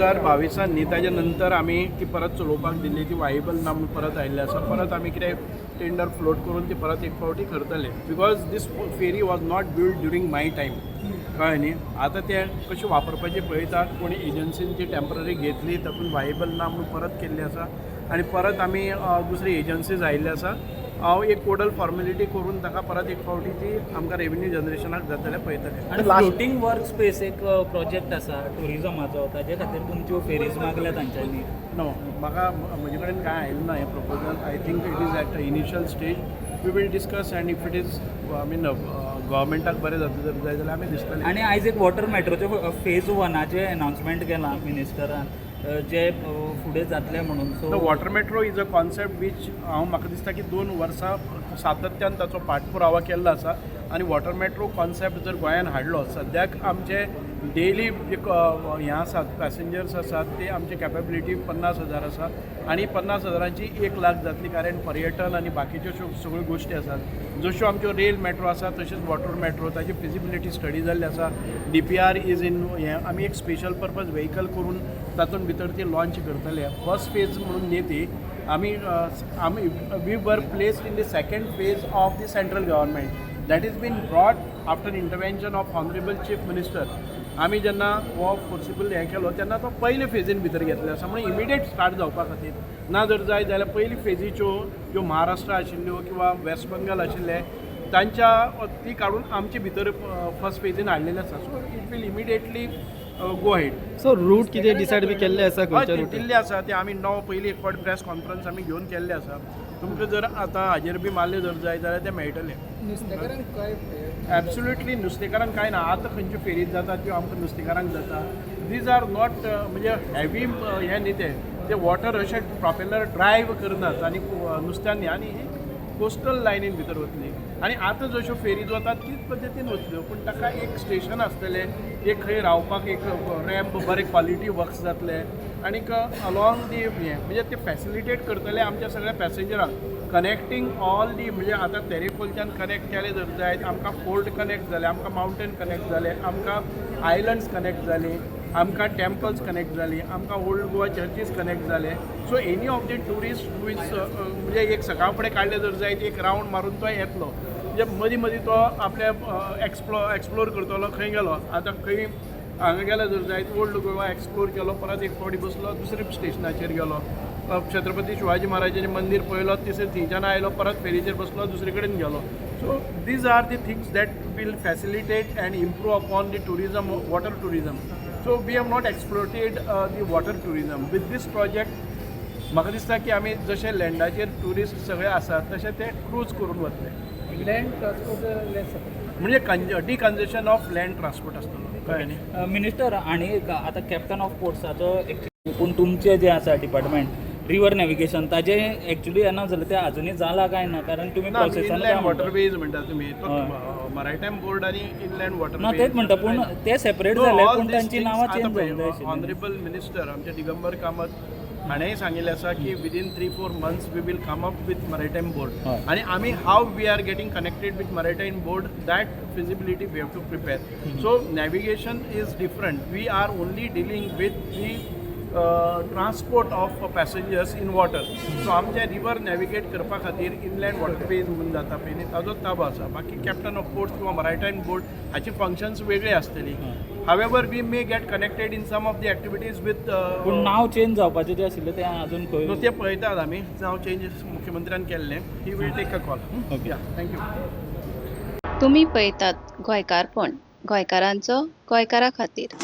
2022आन न्ही, ताज्या नंतर आमी ती परत चलोवपाक दिल्ली. ती वायबल ना म्हणून परत आयिल्ली आसा. परत आमी कितें टेंडर फ्लोट करून ती परत एक फावटी करतले, because this ferry was not build during my time, कळ्ळें न्ही? आतां तें कशें वापरपाचें पळयतात. कोणी एजन्सीन ती टेंपररी घेतली, तातूंत वायबल ना म्हणून परत केल्ली आसा आनी परत आमी दुसरी एजन्सीज आयिल्ली आसा. हांव एक कोडल फॉर्मेलिटी करून ताका परत एक फावटी ती आमकां रेवेन्यू जनरेशनाक जाता जाल्यार पळयतले. आनी फ्लोटींग वर्क स्पेस एक प्रोजेक्ट आसा टुरिजमाचो, ताजे खातीर तुमच्यो फेरीज मागल्या तांच्यांनी? नो, म्हाका म्हजे कडेन कांय आयलें ना हें proposal. I think it is at initial stage. We will discuss and if it is, I mean, गव्हर्मेंटाक बरें जाता जर जाय जाल्यार आमी दिसतले. आनी आयज एक वॉटर मेट्रोचे फेज वनाचे अनाउन्समेंट केलां मिनिस्टरान, जे फुडें जातले म्हणून, the so Water metro is a concept which हांव म्हाका दिसता की 2 वर्सां सातत्यान ताचो पाठपुरावा केल्लो आसा आनी वॉटर मेट्रो कॉन्सेप्ट जर गोंयान हाडलो, सद्याक आमचे डेली जे हें आसात, पॅसेंजर्स आसात, ते आमचे कॅपेबिलिटी 50,000 आसा आनी 50 हजारांची 1 लाख जातली, कारण पर्यटन आनी बाकीच्यो श्यो सगळ्यो गोश्टी आसात. जश्यो आमच्यो रेल मेट्रो आसा, तशेंच वॉटर मेट्रो, ताची फिजिबिलिटी स्टडी जाल्ली आसा. डीपीआर is in हें. आमी एक स्पेशल पर्पज व्हेकल करून तातूंत भितर ती लॉन्च करतले. फर्स्ट फेज म्हणून न्ही ती. आमी we were placed in the second phase of the central government that is been brought after intervention of honourable chief minister. आमी जेन्ना हो फोर्सिबल हें केलो तेन्ना तो पयले फेजीन भितर घेतले आसा, म्हणून इमिडिएट स्टार्ट जावपा खातीर. ना जर जाय जाल्यार पयली फेजीच्यो ज्यो महाराष्ट्र आशिल्ल्यो किंवा वेस्ट बंगाल आशिल्ले, तांच्या ती काडून आमचे भितर फर्स्ट फेजीन हाडलेले आसा. So it will immediately go ahead. So route कितें डिसायड बी केल्ले आसा? हय. खंयच्या ते रूट? दिल्ले आसा. ते आमी णव पयली एक फावट प्रेस कॉन्फरन्स आमी घेवन केल्ले आसा. तुमकां जर आतां हाजेर बी मारले जर जाय जाल्यार ते मेळटले. नुस्तेकारांक काय? एब्सोल्युटली, नुस्तेकारांक कांय ना. आतां खंयच्यो फेरीज जाता त्यो आमकां नुस्तेकारांक जाता. These are not म्हणजे हेवी हें न्ही तें. ते वॉटर अशें प्रोपेलर ड्रायव्ह करनात आनी नुस्त्यान न्ही. आनी ही कोस्टल लायनीन भितर वतली आनी आतां जश्यो फेरीज वतात तीच पद्दतीन वतल्यो, पूण ताका एक स्टेशन आसतलें, एक खंय रावपाक एक रॅम्प, बरें क्वॉलिटी वर्क्स जातले आनीक अलॉंग दी हें, म्हणजे ते फॅसिलिटेट करतले आमच्या सगळ्या पॅसेंजरांक, कनेक्टींग ऑल दी, म्हणजे आतां तेरेखोलच्यान कनेक्ट केलें जर जायत, आमकां फोर्ट कनेक्ट जाले, आमकां मावंटेन कनेक्ट जाले, आमकां आयलंड्स कनेक्ट जाली, आमकां टेम्पल्स कनेक्ट जाली, आमकां ओल्ड गोवा चर्चीस कनेक्ट जाले. So any of the tourist who is, म्हणजे एक सकाळ फुडें काडलें जर जायत, एक रावंड मारून तो येतलो. म्हणजे मदीं मदीं तो आपल्या एक्सप्लोर करतलो. खंय गेलो, आतां खंय हांगा गेलो जर जायत, ओल्ड गोवा एक्सप्लोर केलो, परत एक फावटी बसलो, दुसऱ्या स्टेशनाचेर गेलो, छत्रपती शिवाजी महाराजाचें मंदीर पळयलो, तिसरे थंयच्यान आयलो, परत फेरीचेर बसलो, दुसरे कडेन गेलो. So these are the things that will facilitate and improve upon the tourism, water tourism. So we have not exploited the water tourism. With this project म्हाका दिसता की आमी जशे लँडाचेर ट्युरिस्ट सगळे आसात, तशे ते क्रूज करून वतले. लँड ट्रान्सपोर्ट लेस जाता. म्हणजे कंज डिकंजेशन ऑफ लँड ट्रान्सपोर्ट आसतलो, कळ्ळें न्ही? मिनिस्टर, आनी एक आतां कॅप्टन ऑफ पोर्ट्साचो, पूण तुमचें जें आसा डिपार्टमेंट रिवर नॅविगेशन, ताजें एक्चुली अनाउन्स जालें, तें आजुनूय जालां काय ना? कारण तुमी ना. प्रोसेसान इनलँड वॉटरवेज म्हणटा तुमी तो? हय. मरायटायम बोर्ड आनी इनलँड वॉटर ना, तेच म्हणटा, पूण ते सेपरेट जाले, पूण तांची नांवां चेंज जावंक जाय आशिल्लीं. ऑनरेबल मिनिस्टर आमचे दिगंबर कामत हाणेंय सांगिल्लें आसा की within 3-4 months we will come up with maritime board. आनी आमी how we are getting connected with maritime board, that feasibility we have to prepare. So navigation is different. We are only dealing with the transport of passengers in water. So आमचे river navigate करपा खातीर inland waterways म्हणून जाता पळय न्ही, ताजोच ताबो आसा. बाकी कॅप्टन ऑफ पोर्ट्स किंवा मरायटायम बोर्ड हाची फंक्शन्स वेगळी आसतली. However, we may get connected in some of the activities with पूण नांव चेंज जावपाचें जें आशिल्लें तें अजून खंय? ते पळयतात आमी. नांव चेंजीस मुख्यमंत्र्यान केल्लें. He will take a call. Thank you. तुमी पळयतात गोंयकारपण, गोंयकारांचो गोंयकारा खातीर.